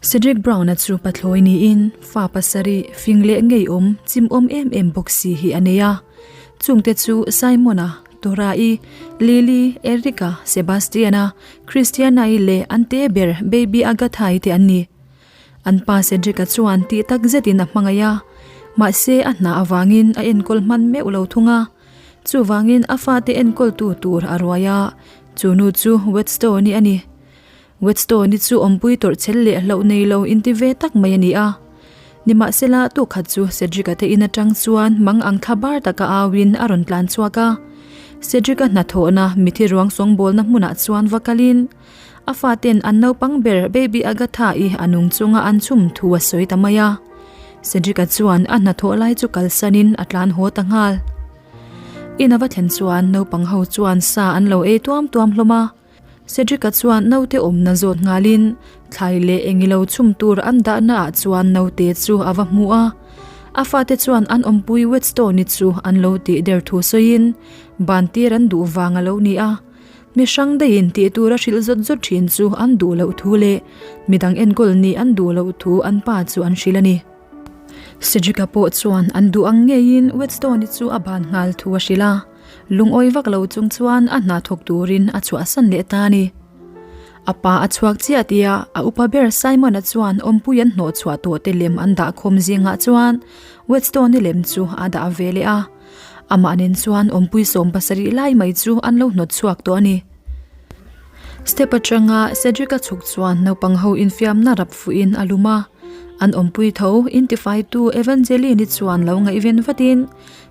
Cedric Brown-a chu pathlawi niin fa pasarih fing leh ngeiawm chimawm em em bawk si hi a nei a. Chungte chu Simon-a, Tora-i, Lily, Eric-a, Sebastian-a, Christiana-i leh an te ber Baby Agatha-i te an ni. An pa Cedric-a chuan tih tak zetin a hmangaih a, mahse a hna avangin a enkawl hman meuh lo thung a. Chuvangin a fate enkawltu tur a ruai a, chu nu chu Whetstone-i a ni. Whetstone-i chu awmpui tawrh chel leh hlauh nei lo inti ve tak mai a ni a. Nimahsela, tukhat chu Cedric-a te in atang chuan mang ang thla bar taka auin a rawn tlan chhuak a. Cedric-a hnathawhna mithi ruang sawngbawlna hmunah chuan va kalin, A faten an naupang ber Baby Agatha-i a nung chunga an chhum thu a sawi ta mai a. Cedric-a chuan a hnathawh lai chu kalsanin a tlan haw ta nghal. In a va thlen chuan naupang ho chuan sa an lo ei tuam tuam hlawm a. Cedric-a chuan naute awmna zawt nghalin thlai leh engilo chhum tur an dahna ah chuan naute chu a va hmu a. A fate chuan an awmpui Whetstone-i chu an lo tih der thu sawiin ban tir an duh vang a lo ni a. Mi hrang daihin tih tura hrilh zawt zawt thin chu an duh loh thu leh midang enkawl nih an duh loh thu an pa chu an hrilh a ni. Cedric-a pawh chuan an duh ang ngeiin Whetstone-i chu a ban nghal thu a hrilh a, lungawi vak lo chung chuan a hna thawk turin a chhuahsan leh ta a ni. A pa a chhuak chiah tia a upa ber Simon-a chuan awmpui an hnawh chhuah tawh te lem an dah khawm zingah chuan Whetstone-i lem chu a dah ve leh a. Amah nen chuan awmpui 70 lai mai chu an lo hnawt chhuak tawh a ni. Step atanga Cedric-a chhuk chuan naupang ho infiamna rap fuhin a lum a, an awmpui tho intifaitu Evangeline-i chuan lo ngaihven vatin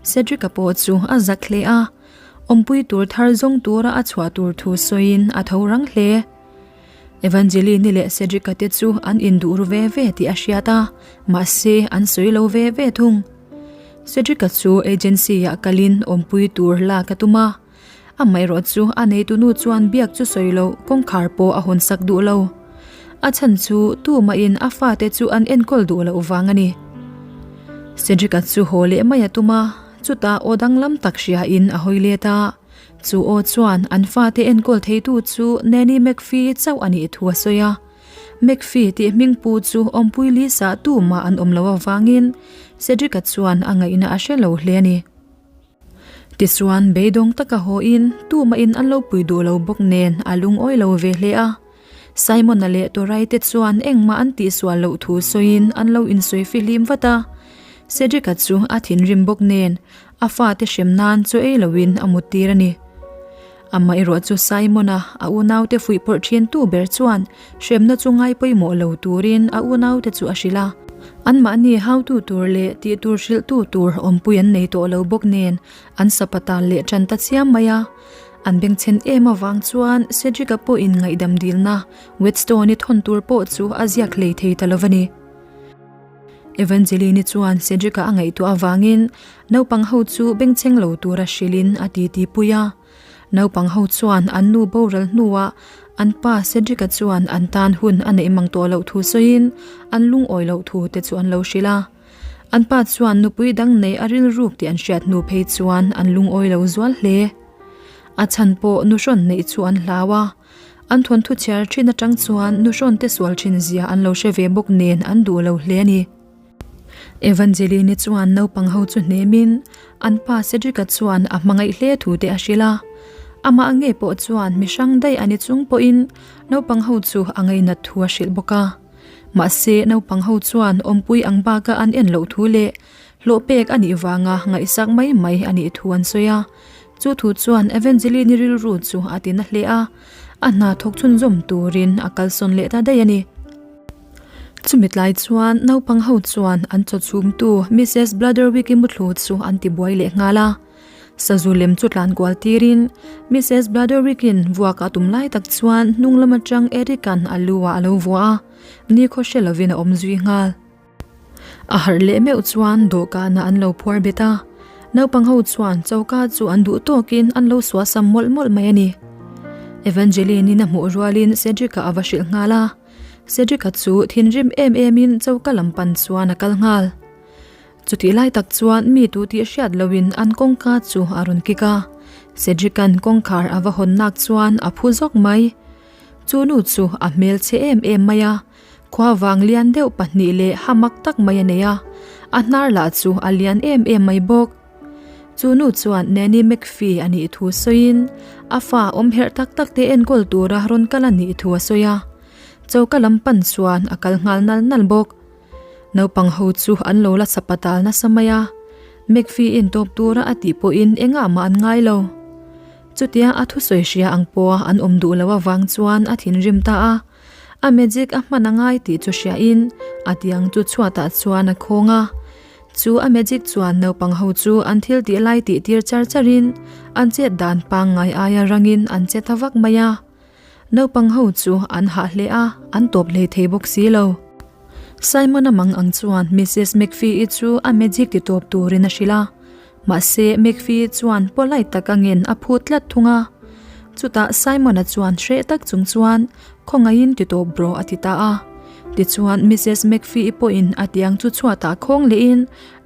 Cedric-a pawh chu a zak hle a, awmpui tur thar zawng tura a chhuah tur thu sawiin a tho rang hle. Evangeline-i leh Cedric-a te chu an induh ru ve ve tih a hriat a, mahse an sawi lo ve ve thung. Cedric-a chu agency-ah kalin awmpui tur lak a tum a, amaherawh chu a neitunu chuan biak chu sawi loh kawngkhar pawh a hawn sak duh lo. A chhan chu tumahin a fate chu an enkawl duh loh vang a ni. Cedric-a chu haw leh mai a tum a, chutah aw danglam tak hriain a hawi let a, chu aw chuan an fate enkawl theitu chu Nanny McPhee chauh a nih thu a sawi a. McPhee tih hming pu chu awmpui Lisa tumah an awm lo avangin Cedric-a chuan a ngaihna a hre lo hle a ni. Tichuan beidawng taka hawiin tumahin an lo pui duh lo bawk nen a lungawi lo ve hle a. Simon-a leh Torai te chuan engmah an tihsual loh thu sawiin an lo insawi fihlim vat a. Cedric-a chu a thinrim bawk nen a fate hrem nan chaw ei loin a muttir a ni. Amaherawh chu Simon-a a unaute fuihpawrh thintu ber chuan hremna chu ngai pawimawh lo turin a unaute chu a hrilh a. Anmahni hautu tur leh tih tur hrilhtu tur awmpui an nei tawh lo bawk nen an sapatal leh tan ta chiam mai a. An bengchhen em avang chuan Cedric-a pawhin ngaihdam dilna Whetstone-i thawn tur pawh chu a ziak hlei thei ta lo va ni. Evangeline-i chuan Cedric-a a ngaihtuah avangin naupang ho chu bengchheng lo tura hrilhin a titi pui a. Naupang ho chuan an nu boral hnuah an pa Cedric-a chuan an tan hun a neih mang tawh loh thu sawiin an lungawi loh thu te chu an lo hrilh a. An pa chuan nupui dang nei a rilruk tih an hriat hnu phei chuan an lungawi lo zual hle. A chhan pawh nuhrawn neih chu an hlau a. An thawnthu chhiar thin atang chuan nuhrawn te sual thin zia an lo hre ve bawk nen an duh lo hle a ni. Evangeline chuan naupang ho chu hnemin an pa Cedric-a chuan a hmangaih hle thu te a hrilh a. Amah ngei pawh chuan mi hrang daih a ni chung pawhin naupang ho chu a ngainat thu a hrilh bawk a. Mahse naupang ho chuan awmpui ang baka an en loh thu leh hlawh pek a nih vanga ngaihsak mai mai a nih thu an sawi a. Chu thu chuan Evangeline rilru chu a ti na hle a, a hna thawk chhunzawm turin a kalsawn leh ta daih a ni. Chumi tlai chuan naupang ho chuan an chaw chhumtu Missus Blatherwick-i muthlu chu an ti buai leh nghal a. Sazu lem chu tlan kual tirin Missus Blatherwick-in vuak a tum lai tak chuan hnung lam atang Eric-a'n a lu ah a lo vuah a, nikhaw hre lovin a awm zui nghal. A harh leh meuh chuan dawhkanah an lo phuar bet a, naupang ho chuan choka chu an duh tawkin an lo suasam mawlh mawlh mai a ni. Evangeline-in a hmuh rualin Cedric-a a va hrilh nghal a, Cedric-a chu thinrim em emin choka lam pan chuan a kal nghal. Chutih lai tak chuan mi tu tih hriat loin an kawngka chu a rawn kik a, Cedric-a'n kawngkhar a va hawn nak chuan a phu zawk mai. Chu nu chu a hmel chhe em em mai a. Khuavang lian deuh pahnih leh hamak tak mai a nei a, a hnar lah chu a lian em em mai bawk. Chu nu chuan Nanny McPhee a nih thu sawiin a fa awm herh tak tak te enkawl tura rawn kal a nih thu a sawi a. Choka lam pan chuan a kal nghal nal nal bawk. Naupang ho chu an lo la chapatal nasa mai a, McPhee in tawp tura a tih pawhin engah mah an ngai lo. Chutia a thusawi hria ang pawha an awm duh loh avang chuan a thinrim ta a. A magic a hman a ngai tih chu hriain a tiang chu chhuatah chuan a khawng a. Chu a magic chuan naupang ho chu an thil tih lai tih tir char charin an chet dan pangngai aia rangin an che ta vak mai a. Naupang ho chu an hah hle a, an tawp hlei thei bawk si lo. Simon-a mang ang chuan Missus McPhee-i chu a magic ti tawp turin a hrilh a. Mahse McPhee chuan polite tak angin a phut tlat thung a. Chutah Simon-a chuan hreh tak chung chuan khawngaihin ti tawp bro a ti ta a. Tichuan Missus McPhee-i pawhin a tiang chu chhuatah khawng lehin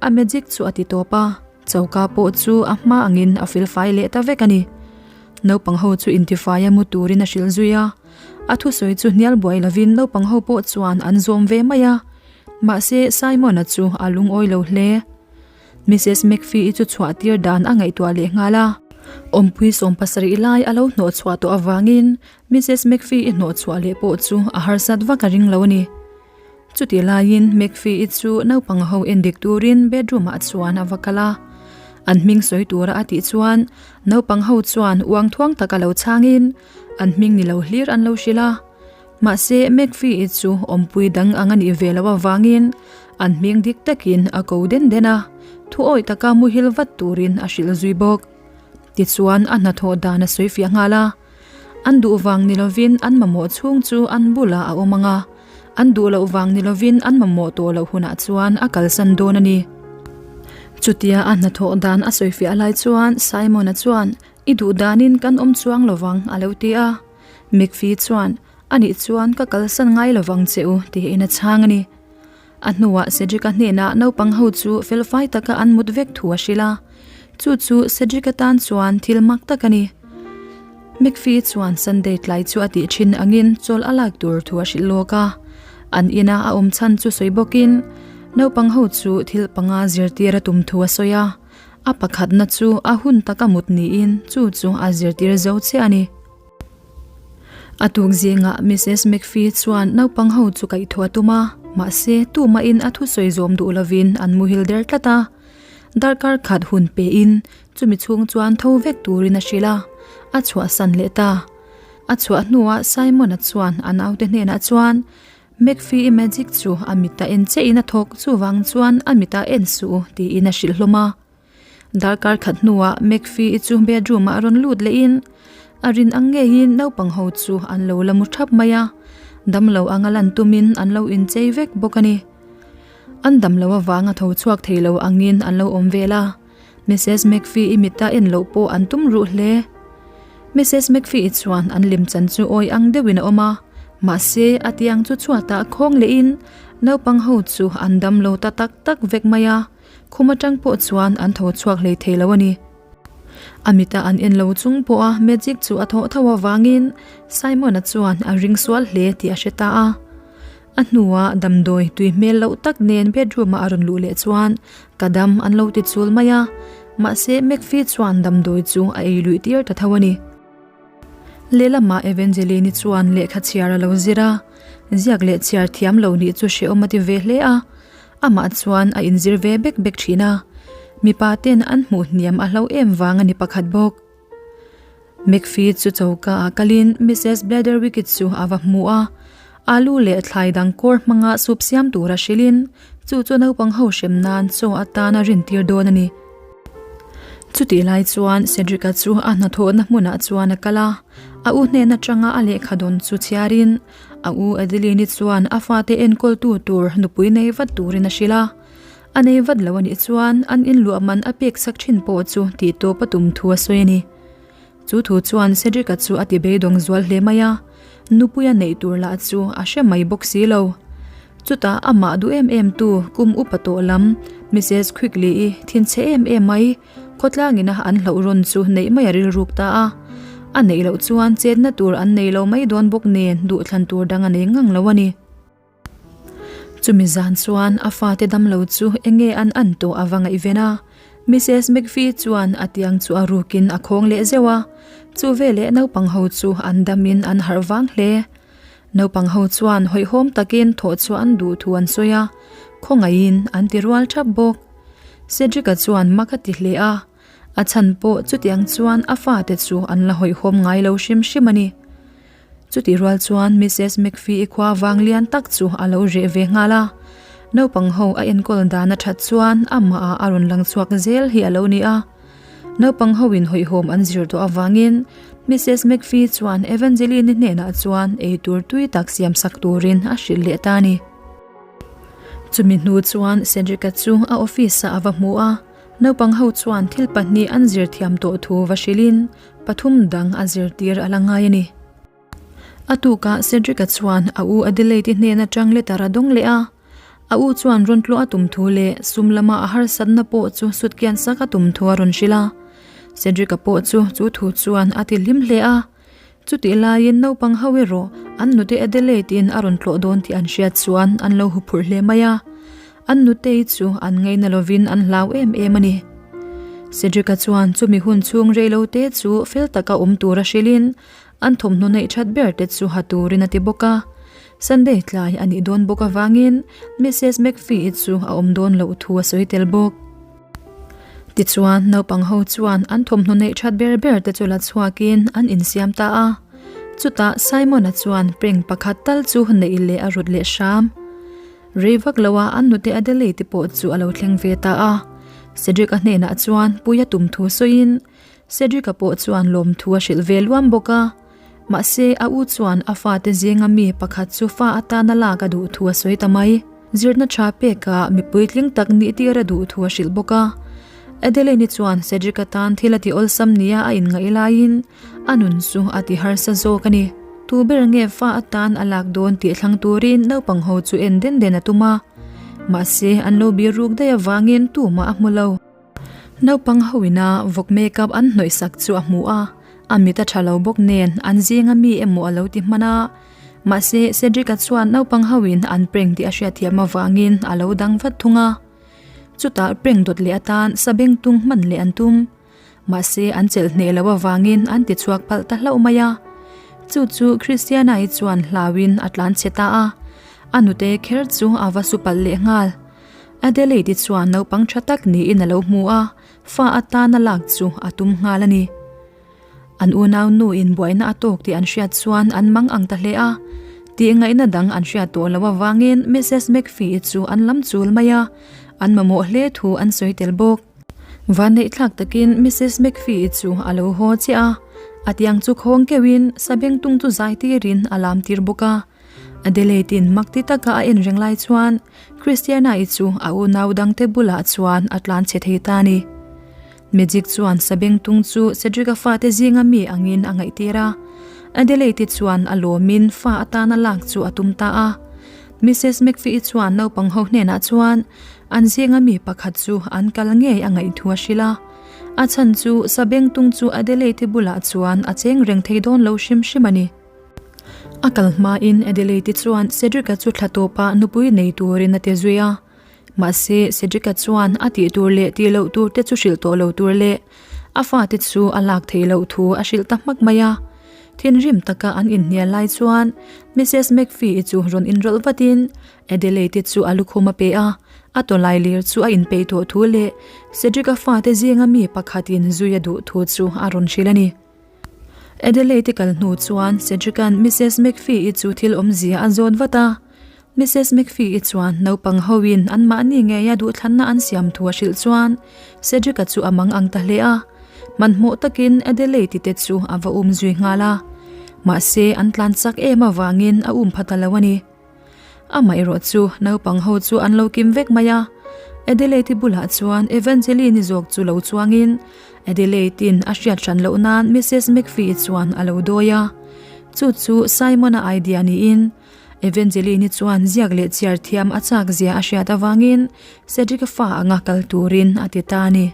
a magic chu a ti tawp a. Choka pawh chu a hma angin a felfai leh ta vek a ni. Naupang ho chu intifai a mu turin a hrilh zui a. A thusawi chu hnial buai lovin naupang ho pawh chuan an zawm ve mai a. Mahse Simon-a chu a lungawi lo hle. Missus McPhee-i chu chhuah tir dan a ngaihtuah leh nghal a. Awmpui 70 lai a lo hnawh chhuah tawh avangin Missus McPhee-i hnawh chhuah leh pawh chu a harsat vak a ring lo a ni. Chutih laiin McPhee-i chu naupang ho endik turin bedroom-ah chuan a va kal a. An hming sawi tura a tih chuan naupang ho chuan uang thuang taka lo chhangin an hming ni lo hlir an lo hrilh a. Mahse, McPhee-i chu awmpui dang ang a nih ve loh avangin an hming dik takin a ko den den a, thuawih taka muhil vat turin a hrilh zui bawk. Tichuan, a hnathawh dan a sawi fiah nghal a. An duh vang ni lovin an mamawh chhung chu an bulah a awm ang a, an duh loh vang ni lovin an mamawh tawh loh hunah chuan a kalsan dawn a ni. Chutia a hnathawh dan a sawi fiah lai chuan Simon-a chuan, I duh danin kan awm chuang lovang, a lo ti a. McPhee chuan, A nih chuan ka kalsan ngai lovang che u, tiin a chhang a ni. A hnuah Cedric-a hnenah naupang ho chu felfai taka an mut vek thu a hrilh a. Chu chu Cedric-a tan chuan thil mak tak a ni. McPhee chuan Sunday tlai chu a tih thin angin chawlh a lak tur thu a hrilh lawk a. An ina a awm chhan chu sawi bawkin naupang ho chu thil panga zirtir a tum thu a sawi a. A pakhatna chu a hun taka mut niin chu chu a zirtir zo chiah a ni. A tuk zingah Missus McPhee chuan naupang ho chu kaihthawh a tum a, mahse tumahin a thusawi zawm duh lovin an muhil der tlat a. Darkar khat hun pein chumi chhung chuan tho vek turin a hrilh a, a chhuahsan leh ta. A chhuah hnuah Simon-a chuan a naute hnenah chuan, McPhee-i magic chu a mita en chiahin a thawk, chuvang chuan a mita en suh u, tiin a hrilh hlawm a. Darkar khat hnuah McPhee-i chu bedroom-ah rawn lut lehin a rin ang ngeiin naupang ho chu an lo la mu thap mai a, damlo anga lan tumin an lo inchei vek bawk a ni. An damlo avanga tho chhuak thei lo angin an lo awm vel a, Missus McPhee-i mita en loh pawh an tum ruh hle. Missus McPhee-i chuan an lemchan chu awi ang deuhin a awm a, mahse a tiang chu chhuatah khawng lehin naupang ho chu an damlo ta tak tak vek mai a. Khum atang pawh chuan an tho chhuak hlei thei lo a ni. A mita an en lo chung pawha magic chu a thawh tho avangin Simon-a chuan a ring sual hle tih a hre ta a. A hnuah damdawi tui hmel loh tak nen bedroom-a a rawn luh leh chuan ka dam an lo ti chul mai a, mahse McPhee chuan damdawi chu a ei luih tir ta tho a ni. Lehlamah Evangeline-i chuan lehkha chhiar a lo zir a, ziak leh chhiar thiam lo nih chu hrehawm a ti ve hle a. Amah chuan a inzir ve bek bek thin a, mipa ten an hmuh hniam a hlo em vang a ni pakhat bawk. McPhee chu choka ah kalin Missus Blatherwick-i chu a va hmu a, alu leh thlai dang kawr hmanga soup siam tura hrilhin chu chu naupang ho hrem nan chaw atan a rintir dawn a ni. Chutih lai chuan Cedric-a chu a hnathawhna hmunah chuan a kal a, a u hnen atanga a lehkha dawn chu chhiarin A u Adeline-i chuan a fate enkawltu tur nupui nei vat turin a hrilh a. A nei vat lo a nih chuan an inluah man a pek sak thin pawh chu tih tawp a tum thu a sawi a ni. Chu thu chuan Cedric-a chu a ti beidawng zual hle mai a, nupui a neih tur lah chu a hre mai bawk si lo. Chutah amah duh em em tu kum upa tawh lam Missus Quigley-i thinchhe em em mai Khawtlangin a an hlauh rawn chu neih mai a rilruk ta a, a neih loh chuan chetna tur an nei lo mai dawn bawk nen duhthlan tur dang a nei ngang lo a ni. Chumi zan chuan a fate damlo chu enge an an tawh a va ngaihven a. Missus McPhee chuan a tiang chu a rukin a khawng leh zeuh a, chu veleh naupang ho chu an damin an harh vang hle. Naupang ho chuan hawihhawm takin thawh chhuah an duh thu an sawi a, khawngaihin an ti rual thap bawk. Cedric-a chuan mak a ti hle a, a chhan pawh chutiang chuan a fate chu an la hawihhawm ngai lo hrim hrim a ni. Chutih rual chuan Missus McPhee-i khua vang lian tak chu a lo reh ve nghal a, naupang ho a enkawl dan a that chuan amah ah a rawn lang chhuak zel hi a lo ni a. Naupang ho in hawihhawm an zir tawh avangin Missus McPhee chuan Evangeline-i hnenah chuan eitur tui tak siam sak turin a hrilh leh ta a ni. Chumi hnu chuan Cedric-a chu a office ah a va hmu a, naupang ho chuan thil pahnih an zir thiam tawh thu va hrilhin Pathum dang a zirtir a la ngai a ni. A tukah Cedric-a chuan a u Adelaide-i hnen atang letter a dawng leh a. A u chuan rawn tlawh a tum thu leh sum lama a harsatna pawh chu sutkian sak a tum thu a rawn hrilh a. Cedric-a pawh chu chu thu chuan a ti hlim hle a. Chutih laiin naupang ho erawh an nute Adelaide-in a rawn tlawh dawn tih an hriat chuan an lo huphurh hle mai a. An nutei chu an ngaina lovin an hlau em em a ni. Cedric-a chuan chumi hun chhung reilote chu fel taka awm tura hrilhin an thawmhnaw neih that ber te chu ha turin a ti bawk a. Sunday tlai a nih dawn bawk avangin Missus McPhee-i chu a awm dawn loh thu a sawi tel bawk. Tichuan naupang ho chuan an thawmhnaw neih that ber ber te chu la chhuakin an insiam ta a. Chutah Simon-a chuan prank pakhat tal chu neih leh a rut leh hram. Rei vak lo a an nute Adelaide pawh chu a lo thleng ve ta a. Cedric-a hnenah chuan pui a tum thu sawiin Cedric-a pawh chuan lawmthu a hrilh ve luam bawk a. Mahse a u chuan a fate zinga mi pakhat chu fa atana lak a duh thu a sawi ta mai. Zirna tha pekah mipui tling tak nih tir a duh thu a hrilh bawk a. Adelaide chuan Cedric-a tan thil a ti awlsam nia a inngaih laiin A nun chu a ti harsa zawk a ni. Tu ber nge fa atan a lak dawn tih thlang turin naupang ho chu en den den a tum a. Mahse, an lo bir ruk daih avangin tumah a hmu lo. Naupang ho ina vawk makeup an hnawih sak chu a hmu a, a mit a tha lo bawk nen an zinga mi emaw a lo ti hman a. Mahse, Cedric-a chuan naupang ho in an prank tih a hriatthiam avangin a lo dang vat thung a. Chutah prank dawt leh atan sabengtung hman leh an tum. Mahse, an chelh hneh loh avangin an ti chhuak palh ta hlauh mai a. Chu chu Christiana-i chuan hlauin a tlan chhe ta a. A nute kher chu a va su palh leh nghal. Adelaide-i chuan naupang tha tak niin a lo hmu a, fa atana lak chu a tum nghal a ni. An unau nu in buaina a tawk tih an hriat chuan an mang ang ta hle a. Tihngaihna dang an hriat tawh loh avangin Missus McPhee-i chu an lam chul mai a, an mamawh hle thu an sawi tel bawk. Vanneih thlak takin Missus McPhee-i chu a lo haw chiah a, a tiang chu khawng keuhin sabengtung chu zai tirin a lam tir bawk a. Adelaide-in mak ti taka a en reng lai chuan Christiana-i chu a unau dangte bulah chuan a tlan chhe thei ta a ni. Magic chuan sabengtung chu Cedric-a fate zinga mi angin a ngaihtir a, Adelaide-i chuan a lawmin fa atana lak chu a tum ta a. Missus McPhee-i chuan naupang ho hnenah chuan An zinga mi pakhat chu an kal ngei a ngaih thu a hrilh a. A chhan chu Sabengtung chu Adelaide bulah chuan a cheng reng thei dawn lo hrim hrim a ni. A kal hmain Adelaide chuan Cedric-a chu thla tawpah nupui nei turin a ti zui a. Mahse, Cedric-a chuan a tih tur leh tih loh tur te chu hrilh tawh lo tur leh a fate chu a lak theih loh thu a hrilh ta hmak mai a. Thinrim taka an inhnial lai chuan Missus McPhee-i chu rawn inrawlh vatin Adelaide chu a lukhum a pe a, a tawlai lir chu a inpeih tawh thu leh Cedric-a fate zinga mi pakhatin zui a duh thu chu a rawn hrilh a ni. Adelaide kal hnu chuan Cedric-a'n Missus McPhee-i chu thil awmzia a zawt vat a. Missus McPhee-i chuan naupang hoin anmahni ngeia duhthlanna an siam thu a hrilh chuan Cedric-a chu a mang ang ta hle a. Hmanhmawh takin Adelaide te chu a va um zui nghal a. Mahse, an tlan chak em avangin a um pha ta lo a ni. Amaherawh chu naupang ho chu an lo kim vek mai a, Adelaide bulah chuan Evangeline zawk chu lo chuangin Adelaide-in a hriat hran loh nan Missus McPhee chuan a lo dawi a. Chu chu Simon-a idea niin Evangeline chuan ziak leh chhiar thiam a chak zia a hriat avangin Cedric-a fa anga kal turin a ti ta a ni.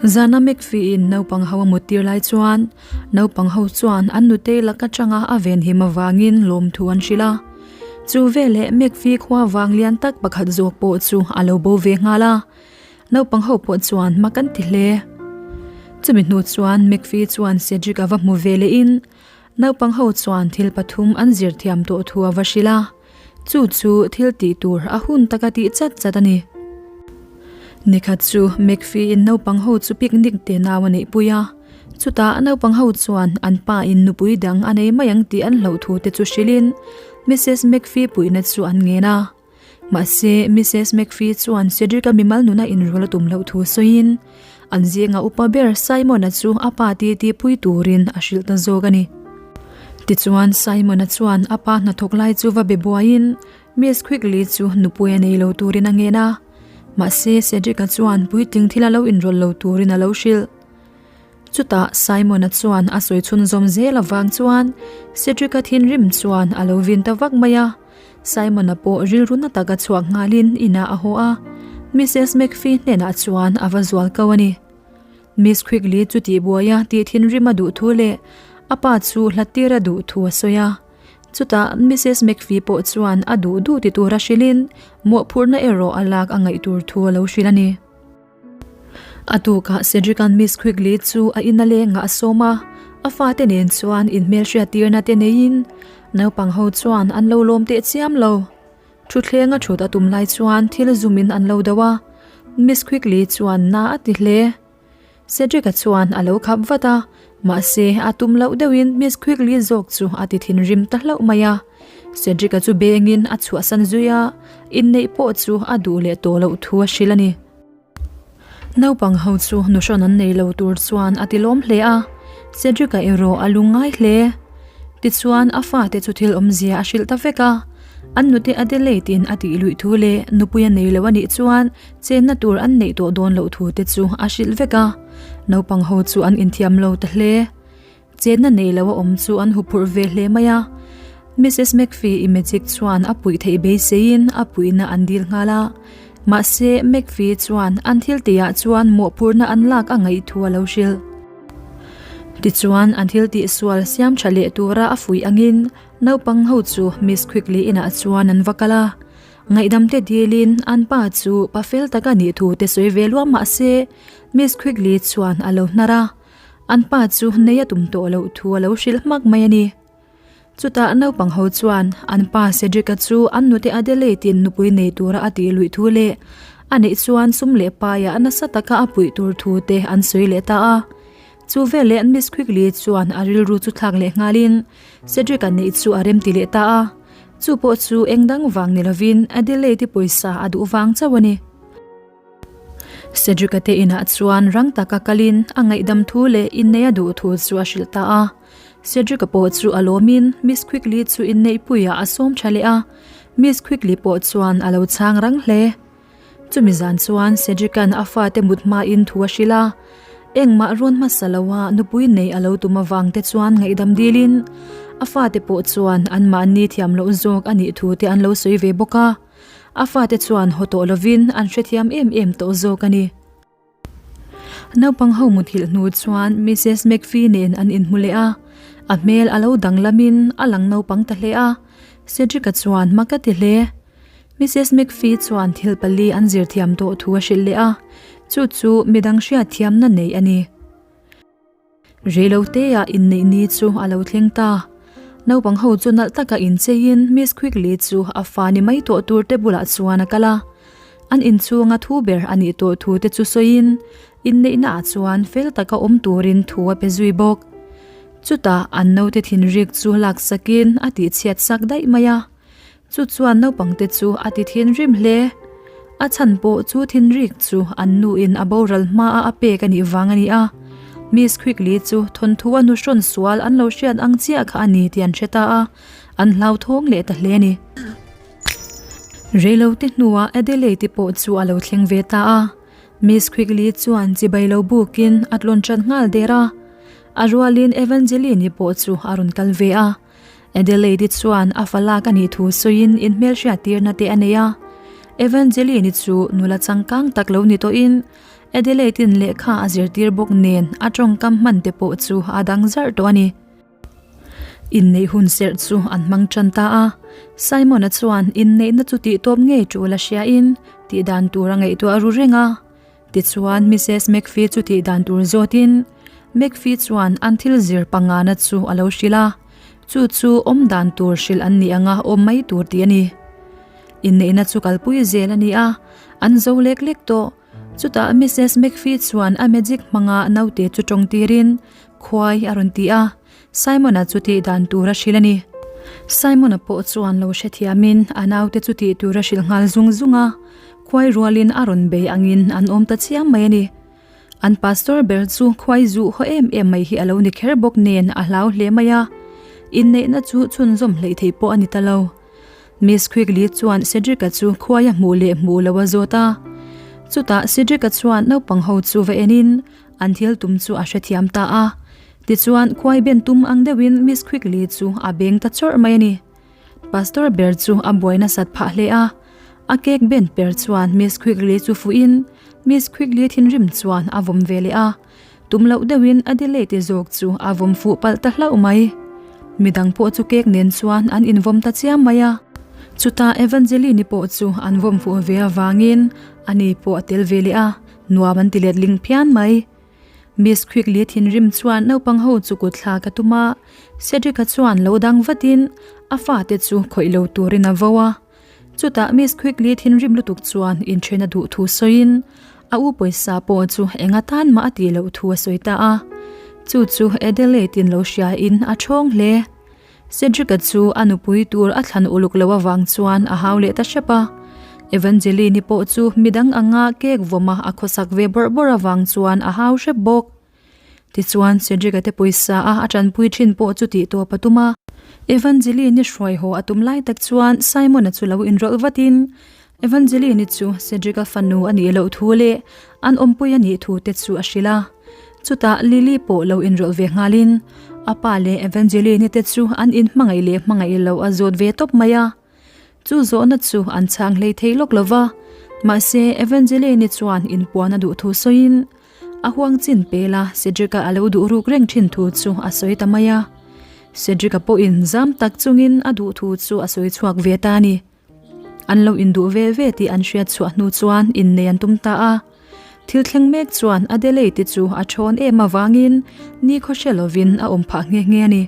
Zana McPhee-in naupang ho a mut tir lai chuan naupang ho chuan an nutei lak atanga a venhim avangin lawmthu an hrilh a. Chu veleh Mekfi khua vang lian tak pakhat zawk pawh chu a lo bo ve nghal a. Naupang ho pawh chuan mak an ti hle. Chumi hnu chuan Mekfi chuan Cedric a va hmu ve lehin naupang ho chuan thil pathum an zir thiam tawh thu a va hrilh a. Chu chu thil tih tur a hun taka tih chat chat a ni. Nikhat chu Mekfi in naupang ho chu picnic te nau a neihpui a. Chutah naupang ho chuan an pa in nupui dang a nei mai ang tih an hlauh thu te chu hrilhin Missus Mekfi puihna chu an ngen a. Mahse Missus Mekfi chuan Cedric-a mimal nuna inrual a tum loh thu sawiin an zinga upa ber Simon-a chu a pa titi pui turin a hrilh ta zawk a ni. Tichuan Simon-a chuan a pa hnathawk lai chu va be buaiin Miss Quigley chu nupui a nei lo turin a ngen a. Mahse Cedric-a chuan puitling thil a lo inrawlh lo turin a lo hrilh. Chutah Simon-a chuan a sawi chhunzawm zel avang chuan Cedric-a thinrim chuan a lo vin ta vak mai a. Simon-a pawh rilru na taka chhuak nghalin inah a haw a, Missus McPhee hnenah chuan a va zual ko a ni. Miss Quigley chu tihbuaia tih thinrim a duh thu leh a pa chu hlattir a duh thu a sawi a. Chutah Missus McPhee pawh chuan a duh duh ti tura hrilhin mawhphurhna erawh a lak a ngaih tur thu a lo hrilh a ni. A tukah Cedric-a'n Miss Quigley chu a ina lengah a sawm a, a fate nen chuan inhmelhriattirna te neiin naupang ho chuan an lo lawm teh chiam lo. Thutthleng a thut a tum lai chuan thil zumin an lo do a, Miss Quigley chuan na a ti hle. Cedric-a chuan a lo khap vat a, mahse a tum loh deuhin Miss Quigley zawk chu a ti thinrim ta hlauh mai a. Cedric-a chu bengin a chhuahsan zui a, inneih pawh chu a duh leh tawh loh thu a hrilh a ni. Naupang ho chu nuhrawn an nei lo tur chuan a ti lawm hle a, Cedric-a erawh a lung ngai hle. Tichuan a fate chu thil awmzia a hrilh ta vek a, an nute Adelaide-in a tih luih thu leh nupui a nei lo a nih chuan chenna tur an neih tawh dawn loh thu te chu a hrilh vek a, naupang ho chu an inthiam lo ta hle. Chenna nei lo a awm chu an huphurh ve hle mai a. Missus McPhee i magic chuan a puih theih beiseiin a puihna an dil nghal a. Mahse, McPhee chuan an thil tihah chuan mawhphurhna an lak a ngaih thu a lo hrilh. Tichuan, an thil tihsual siam tha leh tura a fuih angin naupang ho chu Miss Quigley inah chuan an va kal a. Ngaihdamte dilin an pa chu pa fel tak a nih thu te sawi ve luam mah se, Miss Quigley chuan a lo hnar a. An pa chu nei a tum tawh loh thu a lo hrilh hmak mai a ni. Chutah naupang ho chuan an pa Cedric-a chu an nute Adelaide-in nupui nei tura a tih luih thu leh a neih chuan sum leh paiah nasa taka a puih tur thu te an sawi leh ta a. Chu veleh Miss Quigley chuan a rilru chu thlak leh nghalin Cedric-a neih chu a remti leh ta a. Chu pawh chu eng dang vang ni lovin Adelaide-i pawisa a duh vang chauh a ni. Cedric-a te inah chuan rang taka kalin a ngaihdam thu leh inneih a duh thu chu a hrilh ta a. Cedric-a pawh chu a lawmin Miss Quigley chu inneihpuiah a sawm tha leh a, Miss Quigley pawh chuan a lo chhang rang hle. Chumi zan chuan Cedric-a'n a fate mut hmain thu a hrilh a, engmah rawn hmasa loa nupui neih a lo tum avang te chuan ngaihdam dilin a fate pawh chuan anmahni thiam loh zawk a nih thu te an lo sawi ve bawk a. A fate chuan haw tawh lovin an hrethiam em em tawh zawk a ni. Naupang ho muthilh hnu chuan Missus McPhee nen an inhmu leh a, a hmel a lo danglamin a lang naupang ta hle a, Cedric-a chuan hma ka ti hle. Missus McPhee chuan thil pali an zir thiam tawh thu a hrilh leh a, chu chu midang hriatthiamna nei a ni. Reiloteah inneih ni chu a lo thleng ta. Naupang ho chu nalh taka incheiin Miss Quigley chu a fa ni mai tawh tur te bulah chuan a kal a. An inchhunga thu ber a nih tawh thu te chu sawiin inneihna ah chuan fel taka awm turin thu a pe zui bawk. Chutah an naute thinrik chu laksakin a tihchhiat sak daih mai a. Chu chuan naupangte chu a ti thinrim hle. A chhan pawh chu thinrik chu an nuin a boral hmaa a pek a nih vang a ni a. Miss Quigley chu thawnthu a nu hrawn sual an lo hriat ang chiah kha a ni tih an hre ta a, an hlauthawng leh ta hle a ni. Reilote hnuah Adelaide pawh chu a lo thleng ve ta a. Miss Quigley chuan chibai lo bukin a tlawn chat nghal der a. A rualin Evangeline-i pawh chu a rawn kal ve a. Adelaide chuan a fa lak a nih thu sawiin inhmelhriat tirna te a nei a. Evangeline chu nula changkang tak lo ni tawhin Adelaide-in lehkha a zirtir bawk nen a tawngkam hman te pawh chu a dang zarh tawh a ni. Inneih hun serh chu an hmang tan ta a. Simon-a chuan inneihna chu tihtawp ngei tul a hriain tihdan tur a ngaihtuah ru reng a. Tichuan Missus McPhee chu tihdan tur zawtin McPhee chuan an thil zir pangana chu a lo hrilh a, chu chu awmdan tur hrilh an nih anga awm mai tur tih a ni. Inneihna chu kalpui zel a ni a, an zo lek lek tawh. Chutah Missus McPhee chuan a magic hmanga naute chu tawng tirin khuai a rawn ti a, Simon-a chu tih dan tur a hrilh a ni. Simon-a pawh chuan lo hrethiamin a naute chu tih tur a hrilh nghal zung zung a, khuai rualin a rawn bei angin an awm ta chiam mai a ni. An pastor ber chu khuai zuh haw em em mai hi a lo ni kher bawk nen a hlau hle mai a, inneihna chu chhunzawm hleih theih pawh a ni ta lo. Miss Quigley chuan Cedric-a chu khuai a hmuh leh hmuh lo a zawt a. Chutah Cedric-a chuan naupang ho chu va enin an thil tum chu a hrethiam ta a. Tichuan khuai ben tum ang deuhin Miss Quigley chu a beng ta chawrh mai a ni. Pastor ber chu a buai nasat phah hle a. A cake ben per chuan Miss Quigley chu fuhin Miss Quigley thinrim chuan a vawm ve leh a. Tum loh deuhin Adelaide zawk chu a vawm fuh palh ta hlauh mai. Midang pawh chu cake nen chuan an invawm ta chiam mai a. Chutah Evangeline-i pawh chu an vawm fuh ve avangin ani pawh a tel ve leh a, nuam an ti let ling phian mai. Miss Quigley thinrim chuan naupang ho chu kut thlak a tum a, Cedric-a chuan lo dang vatin a fate chu khawih lo turin a vo a. Chutah Miss Quigley thinrim lutuk chuan inthen a duh thu sawiin a u pawisa pawh chu eng atan mah a tih loh thu a sawi ta a. Chu chu Adelaide-in lo hriain a thawng hle. Cedric-a chu a nupui tur a thlan uluk loh avang chuan a hau leh ta hrep a. Evangeline-i pawh chu midang anga cake vawma a khawsak ve bawrh bawrh avang chuan a hau hrep bawk. Tichuan, Cedric-a te pawisa a a tanpui thin pawh chu tih tawp a tum a. Evangeline-i hruai haw a tum lai tak chuan Simon-a chu lo inrawlh vatin Evangeline-i chu Cedric-a fanu a nih loh thu leh an awmpui a nih thu te chu a hrilh a. Chutah Lily pawh lo inrawlh ve nghalin a pa leh Evangeline-i te chu an inhmangaih leh hmangaih loh a zawt ve tawp mai a. Chu zawhna chu an chhang hlei thei lawk lo va, mahse Evangeline-i chuan inpuan a duh thu sawiin a huang chin pela Cedric-a a lo duh ruk reng thin thu chu a sawi ta mai a. Cedric-a pawhin zam tak chungin a duh thu chu a sawi chhuak ve ta a ni. An lo induh ve ve tih an hriat chhuah hnu chuan innei an tum ta a. Thil thleng mek chuan Adelaide-i chu a thawn em avangin nikhaw hre lovin a awm phah nghe nghe a ni.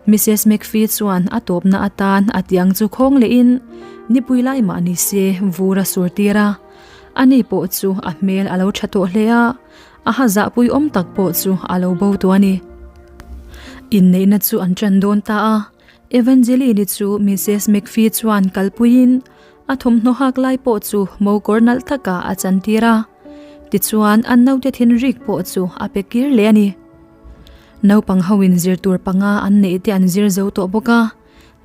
Missus McPhee chuan a tawpna atan a tiang chu khawng lehin nipui lai mah ni se vur a sur tir a. Ani pawh chu a hmel a lo tha tawh hle a, a ha zahpui awm tak pawh chu a lo bo tawh a ni. Inneihna chu an tan dawn ta a, Evangeline-i chu Missus McPhee chuan kalpuiin a thawmhnaw hak lai pawh chu mokawr nalh takah a chantir a. Tichuan an naute thinrik pawh chu a pe kir leh a ni. Naupang ho in zir tur panga an neih te an zir zo tawh bawk a,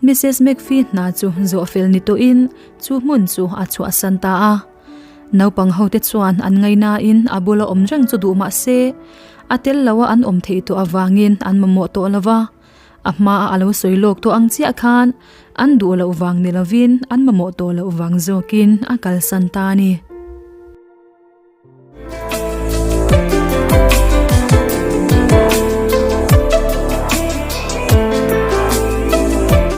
Missus McPhee hna chu zawh fel ni tawh in chu hmun chu a chhuahsan ta a. Naupang ho te chuan an ngaina in a bula awm reng chu duh mah se, a tel lo a an awm theih tawh avangin an mamawh tawh lo va, a hma a a lo sawi lawk tawh ang chiah khan an duh loh vang ni lovin an mamawh tawh loh vang zawkin a kalsan ta a ni.